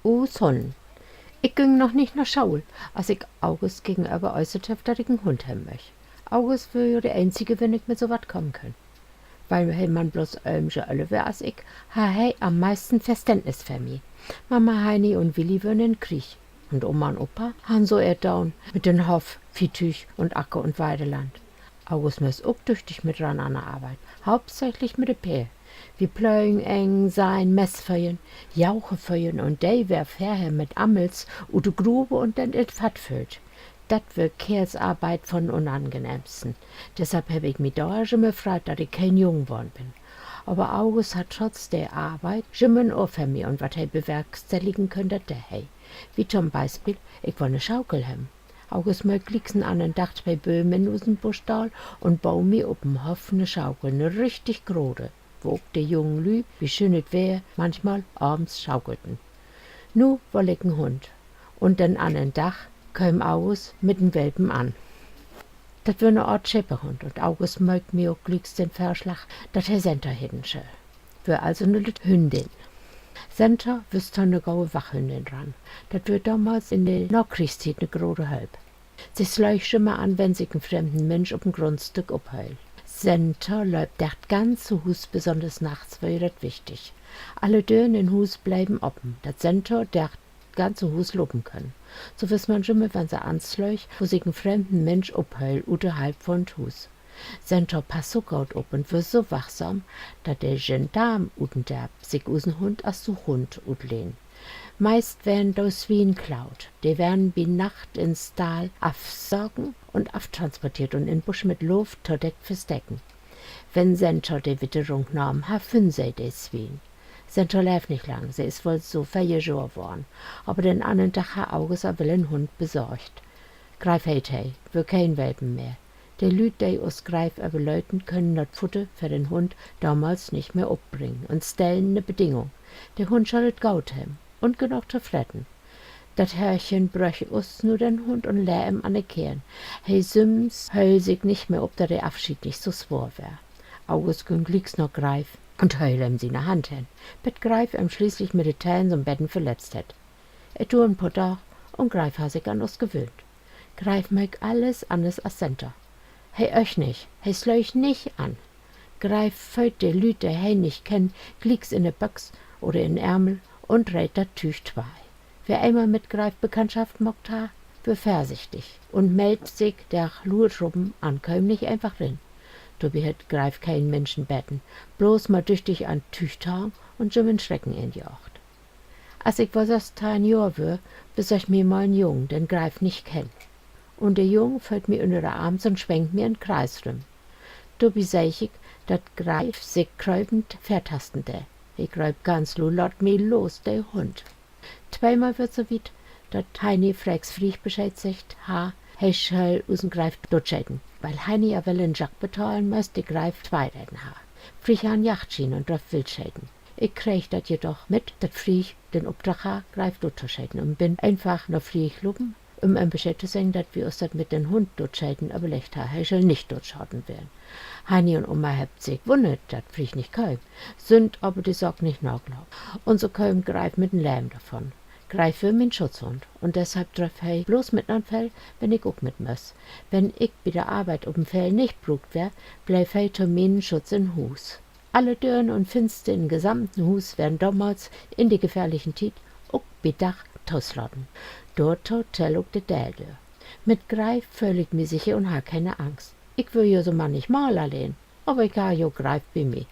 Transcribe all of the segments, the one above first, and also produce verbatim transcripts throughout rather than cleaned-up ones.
Us Hunnen. Ik güng noch nich na School, as ik August gegenöver äußert heff, dat ik en Hund hebben möch. August wöör jo de eenzige, wenn ik mit so wat kamen kunn. Wiel he man bloots ölven Johr öller wöör as ik, harr he an'n meisten Verständnis för mi. Mama, Heini un Willi wören in'n Krieg. Un Oma un Opa harrn so ehr Doon mit den Hoff, Viehtüüg un Acker- un Weideland. August müss ok düchtig mit ran an de Arbeit, hauptsächlich mit de Peer. Wi plögen, engen, seien, Mess föhren, Jauche föhren un de weer vörher mit Ammels ut de Gruve un denn in't Fatt füllt. Dat weer Keerlsarbeit von'n Unangenehmsten. Deshalb heff ik mi dor jümmer freit, dat ik keen Jung worrn bün. Aver August harr trotz de Arbeit jümmer en Ohr för mi un wat he bewerkstelligen kunn, dat dee he. Wie to'n Bispeel, ik wull 'ne Schaukel hebben. August möök glieks en annern Dag twee Bööm in usen Busch daal un boo mi op den Hoff 'ne Schaukel, 'ne richtig grote, wo ok de jungen Lüüd bi schönet Weer manchmal avends schaukelten. Nu wull ik en Hund. Un den annern Dag kööm August mit en Welpen an. Dat wöör 'ne Oort Schäperhund, un August möök mi ok glieks den Vörslag, dat he Senta heten schöll. Wöör also 'ne lütt Hündin. Senta wüss to 'ne gode Wachhündin ran. Dat wöör domals in de Nakriegstiet 'ne grote Hölp. Se slöög jümmer an, wenn sik en fremden Minsch op en Grundstück ophöll. Senta lööp dör't ganze Huus, besonners nachts wöör dat wichtig. Alle Dören in Huus bleven open, dat Senta dör't ganze Huus lopen kunn. So wüss man jümmer, wenn se anslöög, wo sik en fremden Minsch ophöll uterhalb von't Huus. Senta pass so goot op un wöör so wachsam, dat de Gendarm ut den Dörp sik usen Hund as Suchhund utlehn. Meist weren do Swien klaut. De weren bi Nacht in'n Stall afsagen un aftransporteert un in'n Busch mit Luft todeckt versteken. Wenn Senta de Witterung nahmen harr, fünn se de Swien. Senta leev nich lang, se is woll so veer Johr worrn. Aver den annern Dag harr August al wedder en Hund besorgt. Greif heet he, wöör keen Welpen mehr. De Lüüd, de us Greif överlöten, könen dat Futter för den Hund domals nich mehr opbringen un stellen 'ne Bedingung: De Hund schall et goot hebben un genoog to freten. Dat Hörchen bröch us nu den Hund un lehr em an de Keern. He sülvens höll sik nich mehr op, dat de Afschied nich so swoor weer. August güng glieks na Greif un höll em siene Hand hen, bet Greif em schließlich mit de Tähn so'n beten verletzt hett. Et duer en poor Daag un Greif harr sik an us gewöhnt. Greif möök alles anners as Senta. He öch nich, he slöög nich an. Greif fööt de Lüüd, de he nich kenn, glieks in de Büx oder in'n Ärmel un reet dat Tüüg twei. Wer eenmal mit Greif Bekanntschaft maakt harr, wöör vörsichtig un meld sik dor luut rüben an, kööm nich eenfach rin. Dorbi hett Greif keen Minschen beten, bloots mal düchtig an't Tüüg tagen un jüm en Schrecken injaagt. As ik woll sössteihn Johr wöör, besöcht mi mal en Jung, den Greif nich kenn. Un de Jung fööt mi ünner de Arms un swenkt mi in'n Kreis rüm. Dorbi seeg ik, dat Greif sik kröpend vörtasten dee. He rööp ganz luut: Laat mi los, de Hund! Tweemal wöör 't so wiet, dat Heini Freeks Frieg Bescheed seggt harr, he schöll usen Greif dootscheten, wiel Heini ja woll en Jack betahlen müss, de Greif tweireten harr. Frieg harr en Jagdschien un dröff Wild scheten. Ik kreeg dat jedoch mit, dat Frieg den Opdrag harr, Greif doottoscheten, un bün eenfach na Frieg lopen, üm em Bescheed to seggen, dat wi us dat mit den Hund dootscheten överleggt harrn. He schöll nich dootschaten weern. Heini un Oma hebbt sik wunnert, dat Frieg nich kööm, sünd aver de Saak nich nagahn. Un so kööm Greif mit en Leven dorvon. Greif wöör mien Schutzhund un deshalb dröff he bloots mit na'n Feld, wenn ik ok mit müss. Wenn ik bi de Arbeit op en Feld nich bruukt weer, bleev he to mienen Schutz in Huus. Alle Dören un Finster in'n gesamten Huus weren domals in de gefährlichen Tiet ok bi Dag toslaten. Dorto tell ok de Deeldöör. Mit Greif föhl ik mi sicher un harr kene Angst. Ik wöör jo so mannigmal alleen, aver ik harr jo Greif bi mi.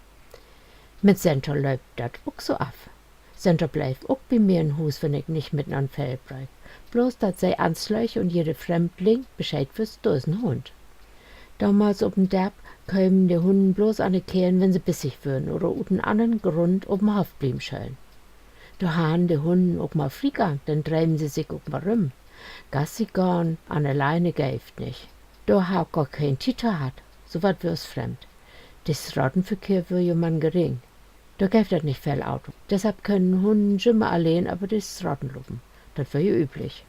Mit Senta lööp dat ok so af. Senta bleev ok bi mi in Huus, wenn ik nich mit na'n Feld bröök. Bloots dat se anslöög un jede Fremdling Bescheed wüss: Dor is en Hund. Domals op en Dörp kömen de Hunnen bloots an de Keern, wenn se bissig wören oder ut en annern Grund op en Hoff blieven schöllen. Dor harrn de Hunnen ok mal Friegang, denn dreven se sik ok mal rüm. Gassigahn an de Leine geev 't nich. Dor harr ik gor keen Tiet to hatt, so wat wöör us fremd. De Stratenverkehr wöör jo man gering. Dor geev dat nich veel Autos, deshalb könen Hunnen jümmer alleen över de Straten lopen. Dat wöör jo üblich.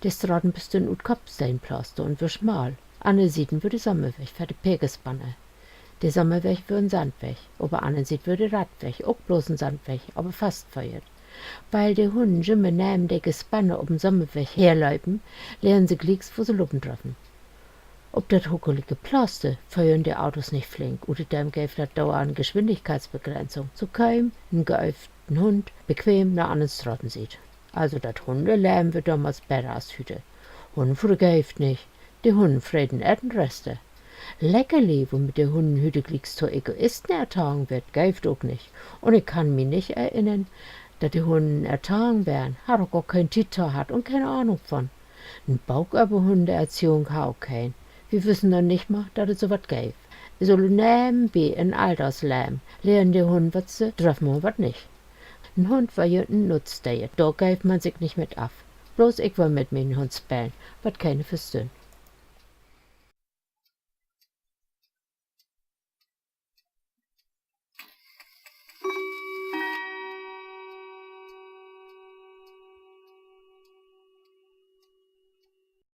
De Straten bestünn ut Koppsteenplaster un wöör smaal. An de Sieden wöör de Sommerweg för de Pekerspanne. De Sommerweg wöör en Sandweg, op de anner Siet wöör de Radweg, ok bloots en Sandweg, aver fastföhrt. Wiel de Hunnen jümmer neven de Gespanne op'n Sommerweg herlepen, lehren se glieks, wo se lopen dröffen. Op dat huckelige Plaster föhren de Autos nich flink, uterdem geev dat dor en Geschwindigkeitsbegrenzung. So keem en geöövten Hund bequem na anner Stratensiet. Also dat Hunneleven weer domals beter as hüte. Hunnenfudder geev 't nich. De Hunnen freten Ettenreste. Leckerli, womit de Hunnen hüte glieks to Egoisten ertagen weert, geev 't ok nich. Un ik kann mi nich erinnern, dat de Hunnen ertagen weren. Harr ok gor keen Tiet to hatt un keen Ahnung von. En Book över Hunneerziehung harr ok keen. Wi wüssen noch nich mal, dat dat so wat geev. So nevenbi, in Alldagsleven lehren de Hunnen, wat se dröffen un wat nich. En Hund weer jüst en Nutzdeer, dor geev man sik nich mit af. Bloots ik wull mit mien Hund spelen, wat kene verstünn.